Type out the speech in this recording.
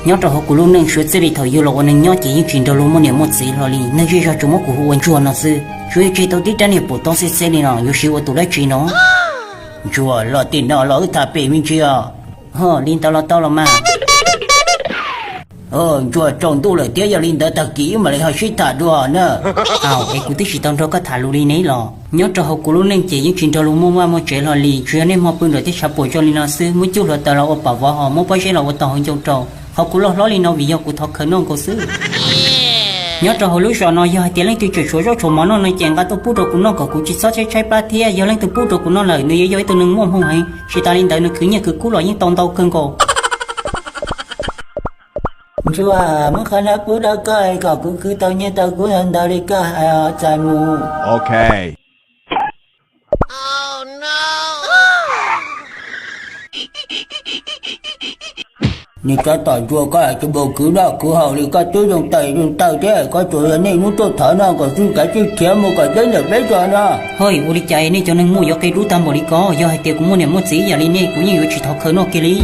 Nyob rau hauv kuv lub neej suav txij li thaum yug los ua neeg nyob ces yeej tsis nrog luag muaj niam muaj txiv hlo li. Neeg zej zog tsuas muab kuv hu ua Ntsuag no xwb. Tsuas yog tseg tau tib rab niag pum tau xeb xeb li no, yuav siv ua tus dab tsi no? Ntsuag, los tim no los wb tham pem me ntsis os. Ho li ntawd los tau los mas. Ntsuag, tsaus ntuj lawm thiab, yog li ntawd tag kis wb mam li ho sib tham dua na. Au, es kuv twb tsis tau nrog koj tham lus li ne los. Nyob rau hauv kuv lub neej ces yeej tsis nrog luag muaj vaj muaj tsev hlo li, tsuas yog niaj hmo pw nram tej tshav puam zoo li no xwb, muab cub hluav taws los ua pam vov, ho muab pob zeb los ua tau hauv ncoo rau. Qhov kuv loj hlob li no vim yog kuv thov khaws noj nkaus xwb. Nyob rau hauv lub zos no yog hais tias leej twg tseem tshuav zaub tshuav mov noj no ces nqa tuaj pub rau kuv noj kom kuv tsis txhob tshaib tshaib plab thiab. Yog leej twg pub rau kuv noj lawm nws yuav yog ib tug neeg muaj hmoo heev, tsis tas li ntawd nws khwv nyiaj khwv kub los yeej tau ntau kawg nkaus. Ntsuag, muab qhov no pub rau koj kom kuv khwv tau nyiaj tau kub ntau li koj hais os txais mus. Nws tab tom Ntsuag, koj tsis npaum khwv noj khwv haus li, koj twb zoo tais zoo taw thiab, koj tsuas yog niaj hnub tuaj thov noj kom tswj kav tswj khiav mus kom deb ntawm peb zos no. Hoj, ua li cas nej cov neeg muaj yuav qia dub tag npaum li ko? Yog hais tias kuv muaj niam muaj txiv ib yam li nej kuv yeej yuav tsis thov khaws noj kiag li.